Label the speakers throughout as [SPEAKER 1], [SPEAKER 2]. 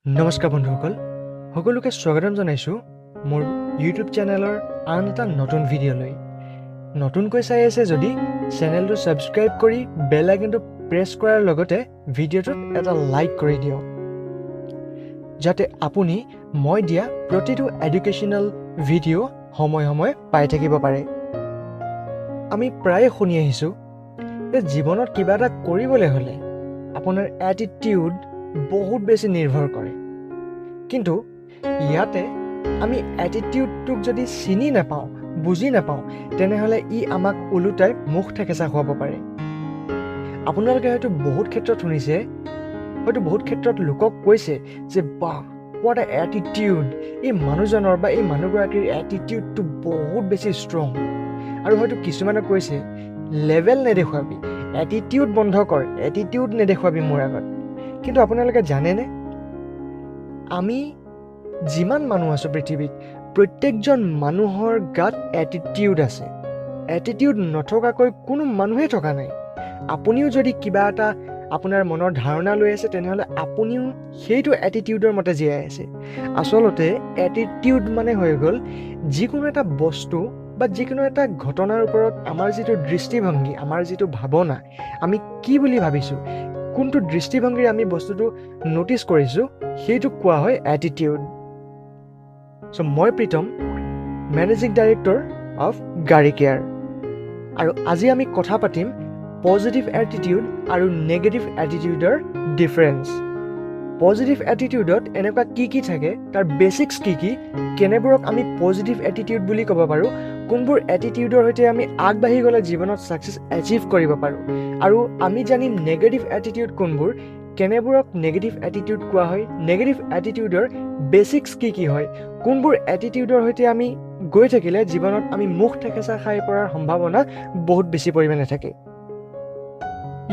[SPEAKER 1] নমস্কাৰ বন্ধুসকল, সকলোকে স্বাগতম জনাইছোঁ মোৰ ইউটিউব চেনেলৰ আন এটা নতুন ভিডিঅ'লৈ। নতুনকৈ চাই আছে যদি চেনেলটো ছাবস্ক্ৰাইব কৰি বেল আইকনটো প্ৰেছ কৰাৰ লগতে ভিডিঅ'টোত এটা লাইক কৰি দিয়ক, যাতে আপুনি মই দিয়া প্ৰতিটো এডুকেশ্যনেল ভিডিঅ' সময়ে সময়ে পাই থাকিব পাৰে। আমি প্ৰায়ে শুনি আহিছোঁ যে জীৱনত কিবা এটা কৰিবলৈ হ'লে আপোনাৰ এটিটিউড বহুত বেছি নিৰ্ভৰ কৰে। কিন্তু ইয়াতে আমি এটিটিউডটোক যদি চিনি নাপাওঁ, বুজি নাপাওঁ, তেনেহ'লে ই আমাক ওলোটাই মুখ থেকেচা খুৱাব পাৰে। আপোনালোকে হয়তো বহুত ক্ষেত্ৰত শুনিছে, হয়তো বহুত ক্ষেত্ৰত লোকক কৈছে যে বাহ, what a attitude, এই মানুহজনৰ বা এই মানুহগৰাকীৰ এটিটিউডটো বহুত বেছি ষ্ট্ৰং। আৰু হয়তো কিছুমানে কৈছে লেভেল নেদেখুৱাবি, এটিটিউড বন্ধ কৰ, এটিটিউড নেদেখুৱাবি মোৰ আগত। কিন্তু আপোনালোকে জানেনে, আমি যিমান মানুহ আছোঁ পৃথিৱীত, প্ৰত্যেকজন মানুহৰ গাত এটিটিউড আছে। এটিটিউড নথকাকৈ কোনো মানুহেই থকা নাই। আপুনিও যদি কিবা এটা আপোনাৰ মনৰ ধাৰণা লৈ আছে, তেনেহ'লে আপুনিও সেইটো এটিটিউডৰ মতে জীয়াই আছে। আচলতে এটিটিউড মানে হৈ গ'ল যিকোনো এটা বস্তু বা যিকোনো এটা ঘটনাৰ ওপৰত আমাৰ যিটো দৃষ্টিভংগী, আমাৰ যিটো ভাৱনা, আমি কি বুলি ভাবিছোঁ, কোনটো দৃষ্টিভংগীৰে আমি বস্তুটো ন'টিছ কৰিছোঁ, সেইটোক কোৱা হয় এটিটিউড। চ' মই প্ৰীতম, মেনেজিং ডাইৰেক্টৰ অফ গাড়ী কেয়াৰ, আৰু আজি আমি কথা পাতিম পজিটিভ এটিটিউড আৰু নেগেটিভ এটিটিউডৰ ডিফাৰেঞ্চ। পজিটিভ এটিটিউডত এনেকুৱা কি কি থাকে, তাৰ বেচিক্স কি কি, কেনেবোৰক আমি পজিটিভ এটিটিউড বুলি ক'ব পাৰোঁ, কোনবোৰ এটিটিউডৰ সৈতে আমি আগবাঢ়ি গ'লে জীৱনত ছাকচেছ এচিভ কৰিব পাৰোঁ, আৰু আমি জানিম নেগেটিভ এটিটিউড কোনবোৰ, কেনেবোৰক নেগেটিভ এটিটিউড কোৱা হয়, নেগেটিভ এটিটিউডৰ বেচিক্স কি কি হয়, কোনবোৰ এটিটিউডৰ সৈতে আমি গৈ থাকিলে জীৱনত আমি মুখ থেকেচা খাই পৰাৰ সম্ভাৱনা বহুত বেছি পৰিমাণে থাকে।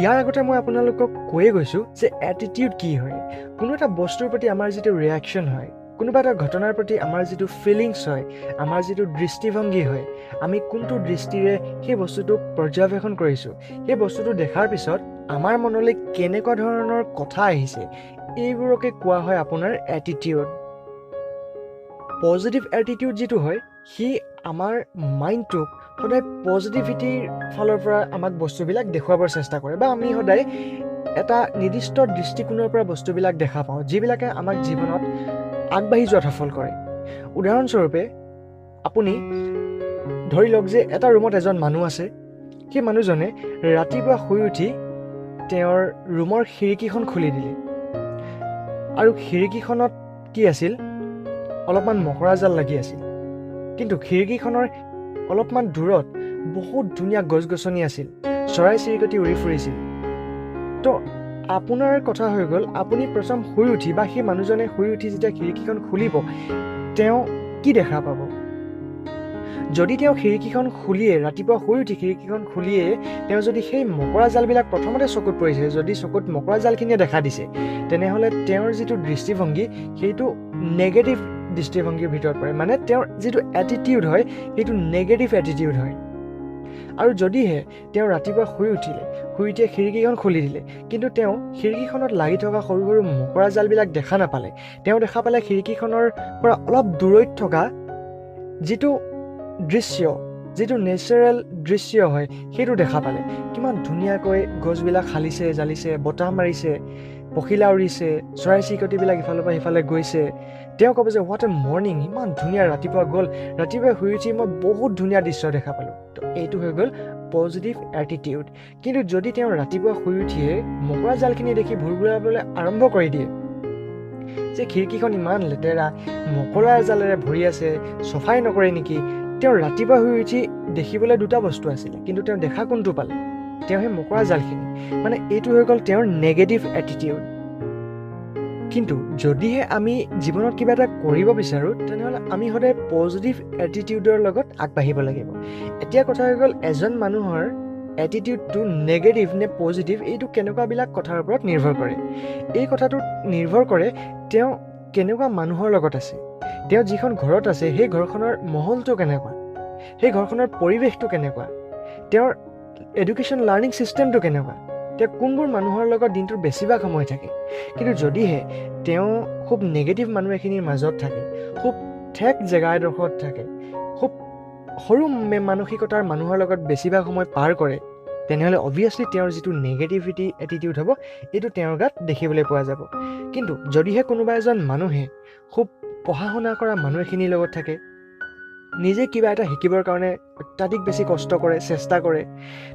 [SPEAKER 1] ইয়াৰ আগতে মই আপোনালোকক কৈয়ে গৈছোঁ যে এটিটিউড কি হয়। কোনো এটা বস্তুৰ প্ৰতি আমাৰ যিটো ৰিয়েকশ্যন হয়, কোনোবা এটা ঘটনাৰ প্ৰতি আমাৰ যিটো ফিলিংছ হয়, আমাৰ যিটো দৃষ্টিভংগী হয়, আমি কোনটো দৃষ্টিৰে সেই বস্তুটোক পৰ্যবেক্ষণ কৰিছোঁ, সেই বস্তুটো দেখাৰ পিছত আমাৰ মনলৈ কেনেকুৱা ধৰণৰ কথা আহিছে, এইবোৰকে কোৱা হয় আপোনাৰ এটিটিউড। পজিটিভ এটিটিউড যিটো হয়, সি আমাৰ মাইণ্ডটোক সদায় পজিটিভিটিৰ ফালৰ পৰা আমাক বস্তুবিলাক দেখুৱাবৰ চেষ্টা কৰে, বা আমি সদায় এটা নিৰ্দিষ্ট দৃষ্টিকোণৰ পৰা বস্তুবিলাক দেখা পাওঁ, যিবিলাকে আমাক জীৱনত আগবাঢ়ি যোৱাত সফল কৰে। উদাহৰণস্বৰূপে, আপুনি ধৰি লওক যে এটা ৰুমত এজন মানুহ আছে। সেই মানুহজনে ৰাতিপুৱা শুই উঠি তেওঁৰ ৰুমৰ খিৰিকীখন খুলি দিলে, আৰু খিৰিকীখনত কি আছিল? অলপমান মকৰা জাল লাগি আছিল। কিন্তু খিৰিকীখনৰ অলপমান দূৰত বহুত ধুনীয়া গছ গছনি আছিল, চৰাই চিৰিকটি উৰি ফুৰিছিল। তো আপোনাৰ কথা হৈ গ'ল, আপুনি প্ৰথম শুই উঠি বা সেই মানুহজনে শুই উঠি যেতিয়া খিৰিকীখন খুলিব, তেওঁ কি দেখা পাব? যদি তেওঁ খিৰিকীখন খুলিয়ে, ৰাতিপুৱা শুই উঠি খিৰিকীখন খুলিয়ে তেওঁ যদি সেই মকৰা জালবিলাক প্ৰথমতে চকুত পৰিছে, যদি চকুত মকৰা জালখিনিয়ে দেখা দিছে, তেনেহ'লে তেওঁৰ যিটো দৃষ্টিভংগী, সেইটো নেগেটিভ দৃষ্টিভংগীৰ ভিতৰত পৰে। মানে তেওঁৰ যিটো এটিটিউড হয়, সেইটো নেগেটিভ এটিটিউড হয়। আৰু যদিহে তেওঁ ৰাতিপুৱা শুই উঠিলে, শুই উঠিয়ে খিৰিকীখন খুলি দিলে, কিন্তু তেওঁ খিৰিকীখনত লাগি থকা সৰু সৰু মকৰা জালবিলাক দেখা নাপালে, তেওঁ দেখা পালে খিৰিকীখনৰ পৰা অলপ দূৰৈত থকা যিটো দৃশ্য, যিটো নেচাৰেল দৃশ্য হয়, সেইটো দেখা পালে। কিমান ধুনীয়াকৈ গছবিলাক হালিছে জালিছে, বতাহ মাৰিছে, পখিলা উৰিছে, চৰাই চিৰিকটিবিলাক ইফালৰ পৰা সিফালে গৈছে। তেওঁ ক'ব যে what a morning, ইমান ধুনীয়া ৰাতিপুৱা গ'ল, ৰাতিপুৱা শুই উঠি মই বহুত ধুনীয়া দৃশ্য দেখা পালোঁ। তো এইটো হৈ গ'ল পজিটিভ এটিটিউড। কিন্তু যদি তেওঁ ৰাতিপুৱা শুই উঠিয়ে মকৰা জালখিনি দেখি ভুৰভুৰাবলৈ আৰম্ভ কৰি দিয়ে যে খিৰিকীখন ইমান লেতেৰা, মকৰাৰ জালেৰে ভৰি আছে, চফাই নকৰে নেকি, তেওঁ ৰাতিপুৱা শুই উঠি দেখিবলৈ দুটা বস্তু আছিলে, কিন্তু তেওঁ দেখা কোনটো পালে? তেওঁ সেই মকৰা জালখিনি। মানে এইটো হৈ গ'ল তেওঁৰ নেগেটিভ এটিটিউড। কিন্তু যদিহে আমি জীৱনত কিবা এটা কৰিব বিচাৰোঁ, তেনেহ'লে আমি সদায় পজিটিভ এটিটিউডৰ লগত আগবাঢ়িব লাগিব। এতিয়া কথা হৈ গ'ল, এজন মানুহৰ এটিটিউডটো নেগেটিভ নে পজিটিভ, এইটো কেনেকুৱাবিলাক কথাৰ ওপৰত নিৰ্ভৰ কৰে। এই কথাটোত নিৰ্ভৰ কৰে তেওঁ কেনেকুৱা মানুহৰ লগত আছে, তেওঁ যিখন ঘৰত আছে সেই ঘৰখনৰ মহলটো কেনেকুৱা, সেই ঘৰখনৰ পৰিৱেশটো কেনেকুৱা, তেওঁৰ এডুকেশ্যন লাৰ্ণিং ছিষ্টেমটো কেনেকুৱা, তেওঁ কোনবোৰ মানুহৰ লগত দিনটোৰ বেছিভাগ সময় থাকে। কিন্তু যদিহে তেওঁ খুব খুব নেগেটিভ মানুহ এখিনিৰ মাজত থাকে, খুব ঠেক জেগা এডোখৰত থাকে, খুব সৰু মানসিকতাৰ মানুহৰ লগত বেছিভাগ সময় পাৰ কৰে, তেনেহ'লে অভিয়াছলি তেওঁৰ যিটো নেগেটিভিটি এটিটিউড হ'ব এইটো তেওঁৰ গাত দেখিবলৈ পোৱা যাব। কিন্তু যদিহে কোনোবা এজন মানুহে খুব পঢ়া শুনা কৰা মানুহ এখিনিৰ লগত থাকে, নিজে কিবা এটা শিকিবৰ কাৰণে অত্যাধিক বেছি কষ্ট কৰে, চেষ্টা কৰে,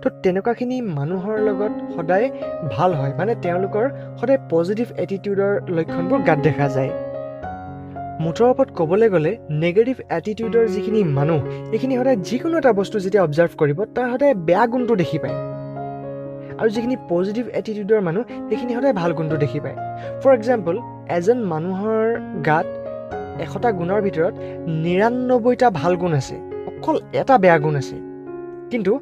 [SPEAKER 1] তো তেনেকুৱাখিনি মানুহৰ লগত সদায় ভাল হয়, মানে তেওঁলোকৰ সদায় পজিটিভ এটিটিউডৰ লক্ষণবোৰ গাত দেখা যায়। মুঠৰ ওপৰত ক'বলৈ গ'লে নেগেটিভ এটিটিউডৰ যিখিনি মানুহ, এইখিনি সদায় যিকোনো এটা বস্তু যেতিয়া অবজাৰ্ভ কৰিব তাৰ সদায় বেয়া গুণটো দেখি পায়, আৰু যিখিনি পজিটিভ এটিটিউডৰ মানুহ সেইখিনি সদায় ভাল গুণটো দেখি পায়। ফৰ এক্সাম্পল, এজন মানুহৰ গাত 100টা গুণৰ ভিতৰত 99টা ভাল গুণ আছে, অকল এটা বেয়া গুণ আছে। কিন্তু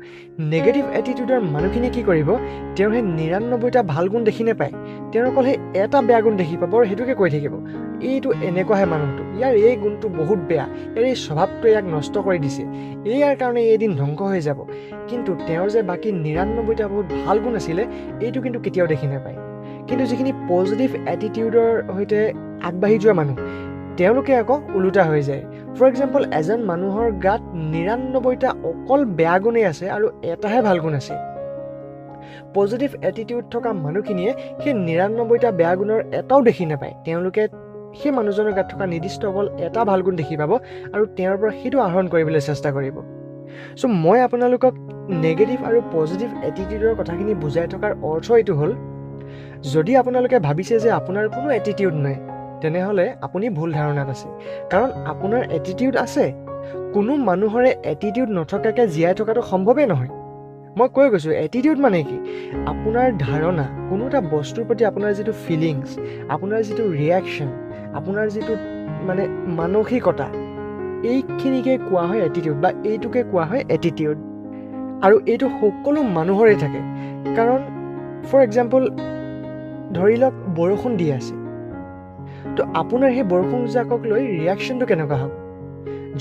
[SPEAKER 1] নেগেটিভ এটিটিউডৰ মানুহখিনিয়ে কি কৰিব, তেওঁৰ সেই 99টা ভাল গুণ দেখি নাপায়, তেওঁৰ অকল সেই এটা বেয়া গুণ দেখি পাব আৰু সেইটোকে কৈ থাকিব, এইটো এনেকুৱাহে মানুহটো, ইয়াৰ এই গুণটো বহুত বেয়া, ইয়াৰ এই স্বভাৱটোৱে ইয়াক নষ্ট কৰি দিছে, ইয়াৰ কাৰণে এদিন ধ্বংস হৈ যাব। কিন্তু তেওঁৰ যে বাকী 99টা বহুত ভাল গুণ আছিলে এইটো কিন্তু কেতিয়াও দেখি নাপায়। কিন্তু যিখিনি পজিটিভ এটিটিউডৰ সৈতে আগবাঢ়ি যোৱা মানুহ, তেওঁলোকে আকৌ ওলোটা হৈ যায়। ফৰ এক্সাম্পল, এজন মানুহৰ গাত 99টা অকল বেয়া গুণেই আছে আৰু এটাহে ভাল গুণ আছে। পজিটিভ এটিটিউড থকা মানুহখিনিয়ে সেই 99টা বেয়া গুণৰ এটাও দেখি নাপায়, তেওঁলোকে সেই মানুহজনৰ গাত থকা নিৰ্দিষ্ট অকল এটা ভাল গুণ দেখি পাব আৰু তেওঁৰ পৰা সেইটো আহৰণ কৰিবলৈ চেষ্টা কৰিব। চ' মই আপোনালোকক নেগেটিভ আৰু পজিটিভ এটিটিউডৰ কথাখিনি বুজাই থকাৰ অৰ্থ এইটো হ'ল, যদি আপোনালোকে ভাবিছে যে আপোনাৰ কোনো এটিটিউড নাই, তেনেহ'লে আপুনি ভুল ধাৰণাত আছে। কাৰণ আপোনাৰ এটিটিউড আছে। কোনো মানুহৰে এটিটিউড নথকাকৈ জীয়াই থকাটো সম্ভৱেই নহয়। মই কৈ গৈছোঁ, এটিটিউড মানে কি, আপোনাৰ ধাৰণা, কোনো এটা বস্তুৰ প্ৰতি আপোনাৰ যিটো ফিলিংছ, আপোনাৰ যিটো ৰিয়েকশ্যন, আপোনাৰ যিটো মানে মানসিকতা, এইখিনিকে কোৱা হয় এটিটিউড, বা এইটোকে কোৱা হয় এটিটিউড। আৰু এইটো সকলো মানুহৰে থাকে। কাৰণ ফৰ এক্সাম্পল, ধৰি লওক বৰষুণ দি আছে, তো আপোনাৰ সেই বৰষুণজাকক লৈ ৰিয়েকশ্যনটো কেনেকুৱা হ'ব?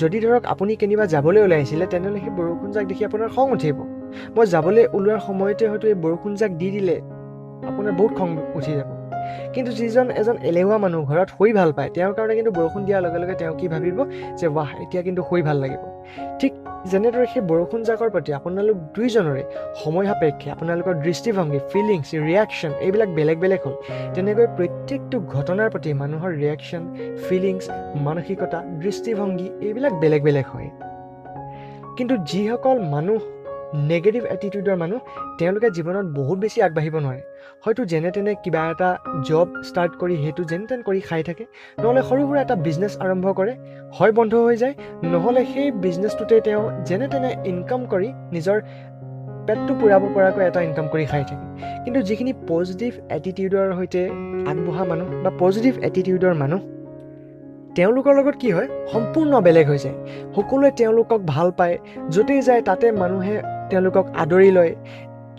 [SPEAKER 1] যদি ধৰক আপুনি কেনিবা যাবলৈ ওলাইছিলে, তেনেহ'লে সেই বৰষুণজাক দেখি আপোনাৰ খং উঠিব। মই যাবলৈ ওলোৱাৰ সময়তে হয়তো এই বৰষুণজাক দি দিলে আপোনাৰ বহুত খং উঠি যাব। কিন্তু যিজন এজন এলেহুৱা মানুহ, ঘৰত শুই ভাল পায়, তেওঁৰ কাৰণে কিন্তু বৰষুণ দিয়াৰ লগে লগে তেওঁ কি ভাবিব যে ৱাহ, এতিয়া কিন্তু শুই ভাল লাগিব। ঠিক যেনেদৰে সেই বৰষুণজাকৰ প্ৰতি আপোনালোক দুইজনৰে সময় সাপেক্ষে আপোনালোকৰ দৃষ্টিভংগী, ফিলিংছ, ৰিয়েকশ্যন এইবিলাক বেলেগ বেলেগ হ'ল, তেনেকৈ প্ৰত্যেকটো ঘটনাৰ প্ৰতি মানুহৰ ৰিয়েকশ্যন, ফিলিংছ, মানসিকতা, দৃষ্টিভংগী এইবিলাক বেলেগ বেলেগ হয়। কিন্তু যিসকল মানুহ নেগেটিভ এটিটিউডৰ মানুহ, তেওঁলোকে জীৱনত বহুত বেছি আগবাঢ়িব নোৱাৰে। হয়তো যেনে তেনে কিবা এটা জব ষ্টাৰ্ট কৰি সেইটো যেন তেন কৰি খাই থাকে, নহ'লে সৰু সুৰা এটা বিজনেছ আৰম্ভ কৰে, হয় বন্ধ হৈ যায়, নহ'লে সেই বিজনেছটোতে তেওঁ যেনে তেনে ইনকাম কৰি নিজৰ পেটটো পূৰাব পৰাকৈ এটা ইনকাম কৰি খাই থাকে। কিন্তু যিখিনি পজিটিভ এটিটিউডৰ সৈতে আগবঢ়া মানুহ বা পজিটিভ এটিটিউডৰ মানুহ, তেওঁলোকৰ লগত কি হয়, সম্পূৰ্ণ বেলেগ হৈ যায়। সকলোৱে তেওঁলোকক ভাল পায়, য'তেই যায় তাতে মানুহে তেওঁলোকক আদৰি লয়।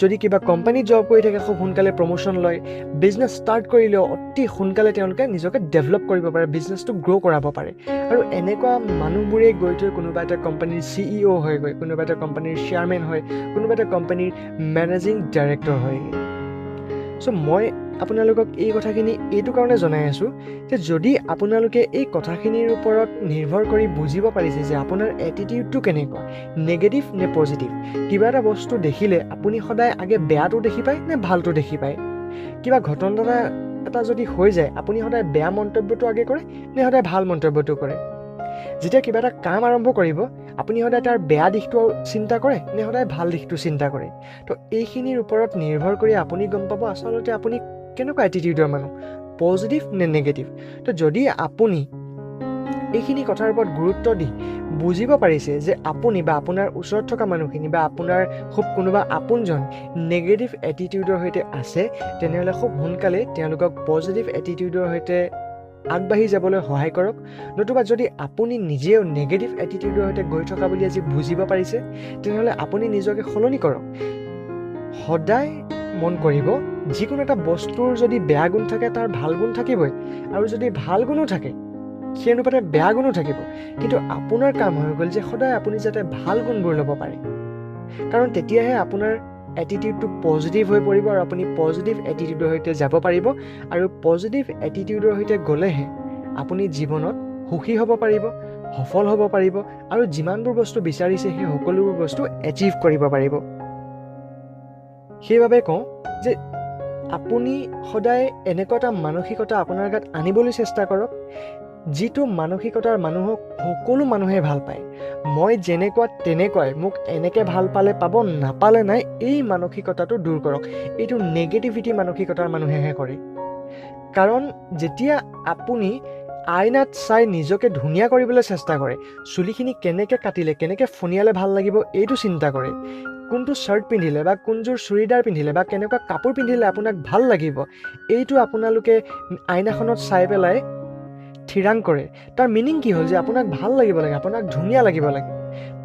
[SPEAKER 1] যদি কিবা কোম্পানীত জব কৰি থাকে, খুব সোনকালে প্ৰমোশ্যন লয়। বিজনেছ ষ্টাৰ্ট কৰিলেও অতি সোনকালে তেওঁলোকে নিজকে ডেভেলপ কৰিব পাৰে, বিজনেছটো গ্ৰ' কৰাব পাৰে। আৰু এনেকুৱা মানুহবোৰেই গৈ থৈ কোনোবা এটা কোম্পানীৰ CEO হয়গৈ, কোনোবা এটা কোম্পানীৰ চেয়াৰমেন হয়, কোনোবা এটা কোম্পানীৰ মেনেজিং ডাইৰেক্টৰ হয়গৈ। চ' মই আপোনালোকক এই কথাখিনি এইটো কাৰণে জনাই আছোঁ যে যদি আপোনালোকে এই কথাখিনিৰ ওপৰত নিৰ্ভৰ কৰি বুজিব পাৰিছে যে আপোনাৰ এটিটিউডটো কেনেকুৱা, নেগেটিভ নে পজিটিভ, কিবা এটা বস্তু দেখিলে আপুনি সদায় আগে বেয়াটো দেখি পায় নে ভালটো দেখি পায়, কিবা ঘটনা এটা যদি হৈ যায় আপুনি সদায় বেয়া মন্তব্যটো আগে কৰে নে সদায় ভাল মন্তব্যটো কৰে, যেতিয়া কিবা এটা কাম আৰম্ভ কৰিব আপুনি সদায় তাৰ বেয়া দিশটো চিন্তা কৰে নে সদায় ভাল দিশটো চিন্তা কৰে। তো এইখিনিৰ ওপৰত নিৰ্ভৰ কৰি আপুনি গম পাব আচলতে আপুনি কেনেকুৱা এটিটিউডৰ মানুহ, পজিটিভ নে নেগেটিভ। তো যদি আপুনি এইখিনি কথাৰ ওপৰত গুৰুত্ব দি বুজিব পাৰিছে যে আপুনি বা আপোনাৰ ওচৰত থকা মানুহখিনি বা আপোনাৰ খুব কোনোবা আপোনজন নেগেটিভ এটিটিউডৰ সৈতে আছে, তেনেহ'লে খুব সোনকালে তেওঁলোকক পজিটিভ এটিটিউডৰ সৈতে আগবাঢ়ি যাবলৈ সহায় কৰক। নতুবা যদি আপুনি নিজেও নেগেটিভ এটিটিউডৰ সৈতে গৈ থকা বুলি আজি বুজিব পাৰিছে, তেনেহ'লে আপুনি নিজকে সলনি কৰক। সদায় মন কৰিব, যিকোনো এটা বস্তুৰ যদি বেয়া গুণ থাকে তাৰ ভাল গুণ থাকিবই, আৰু যদি ভাল গুণো থাকে সেই অনুপাতে বেয়া গুণো থাকিব। কিন্তু আপোনাৰ কাম হৈ গ'ল যে সদায় আপুনি যাতে ভাল গুণবোৰ ল'ব পাৰে, কাৰণ তেতিয়াহে আপোনাৰ এটিটিউডটো পজিটিভ হৈ পৰিব আৰু আপুনি পজিটিভ এটিটিউডৰ সৈতে যাব পাৰিব। আৰু পজিটিভ এটিটিউডৰ সৈতে গ'লেহে আপুনি জীৱনত সুখী হ'ব পাৰিব, সফল হ'ব পাৰিব আৰু যিমানবোৰ বস্তু বিচাৰিছে সেই সকলোবোৰ বস্তু এচিভ কৰিব পাৰিব। সেইবাবে কওঁ যে আপুনি সদায় এনেকুৱা এটা মানসিকতা আপোনাৰ গাত আনিবলৈ চেষ্টা কৰক, যিটো মানসিকতাৰ মানুহক সকলো মানুহে ভাল পায়। মই যেনেকুৱা তেনেকুৱাই, মোক এনেকৈ ভাল পালে পাব, নাপালে নাই, এই মানসিকতাটো দূৰ কৰক। এইটো নেগেটিভিটি মানসিকতাৰ মানুহেহে কৰে। কাৰণ যেতিয়া আপুনি আইনাত চাই নিজকে ধুনীয়া কৰিবলৈ চেষ্টা কৰে, চুলিখিনি কেনেকৈ কাটিলে, কেনেকৈ ফণিয়ালে ভাল লাগিব এইটো চিন্তা কৰে, কোনটো শ্বাৰ্ট পিন্ধিলে বা কোনযোৰ চুৰিদাৰ পিন্ধিলে বা কেনেকুৱা কাপোৰ পিন্ধিলে আপোনাক ভাল লাগিব, এইটো আপোনালোকে আইনাখনত চাই পেলাই থিৰাং কৰে। তাৰ মিনিং কি হ'ল যে আপোনাক ভাল লাগিব লাগে, আপোনাক ধুনীয়া লাগিব লাগে।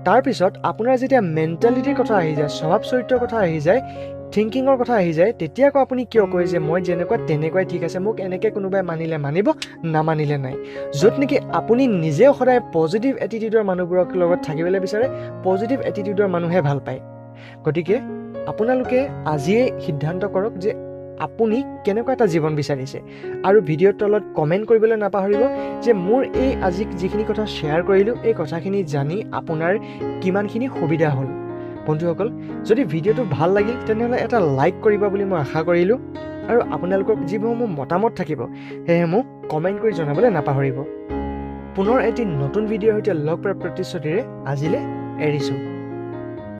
[SPEAKER 1] তাৰপিছত আপোনাৰ যেতিয়া মেণ্টেলিটিৰ কথা আহি যায়, স্বভাৱ চৰিত্ৰৰ কথা আহি যায়, থিংকিঙৰ কথা আহি যায়, তেতিয়া আকৌ আপুনি কিয় কয় যে মই যেনেকুৱা তেনেকুৱাই ঠিক আছে, মোক এনেকৈ কোনোবাই মানিলে মানিব, নামানিলে নাই। য'ত নেকি আপুনি নিজেও সদায় পজিটিভ এটিটিউডৰ মানুহবোৰৰ লগত থাকিবলৈ বিচাৰে, পজিটিভ এটিটিউডৰ মানুহে ভাল পায়। গতিকে আপোনালোকে আজিয়েই সিদ্ধান্ত কৰক যে আপুনি কেনেকুৱা এটা জীৱন বিচাৰিছে, আৰু ভিডিঅ'ৰ তলত কমেণ্ট কৰিবলৈ নাপাহৰিব যে মোৰ এই আজি যিখিনি কথা শ্বেয়াৰ কৰিলোঁ, এই কথাখিনি জানি আপোনাৰ কিমানখিনি সুবিধা হ'ল। বন্ধুসকল, যদি ভিডিঅ'টো ভাল লাগিল তেনেহ'লে এটা লাইক কৰিব বুলি মই আশা কৰিলোঁ, আৰু আপোনালোকৰ যিসমূহ মতামত থাকিব সেইসমূহ কমেণ্ট কৰি জনাবলৈ নাপাহৰিব। পুনৰ এটি নতুন ভিডিঅ'ৰ সৈতে লগ পোৱাৰ প্ৰতিশ্ৰুতিৰে আজিলৈ এৰিছোঁ।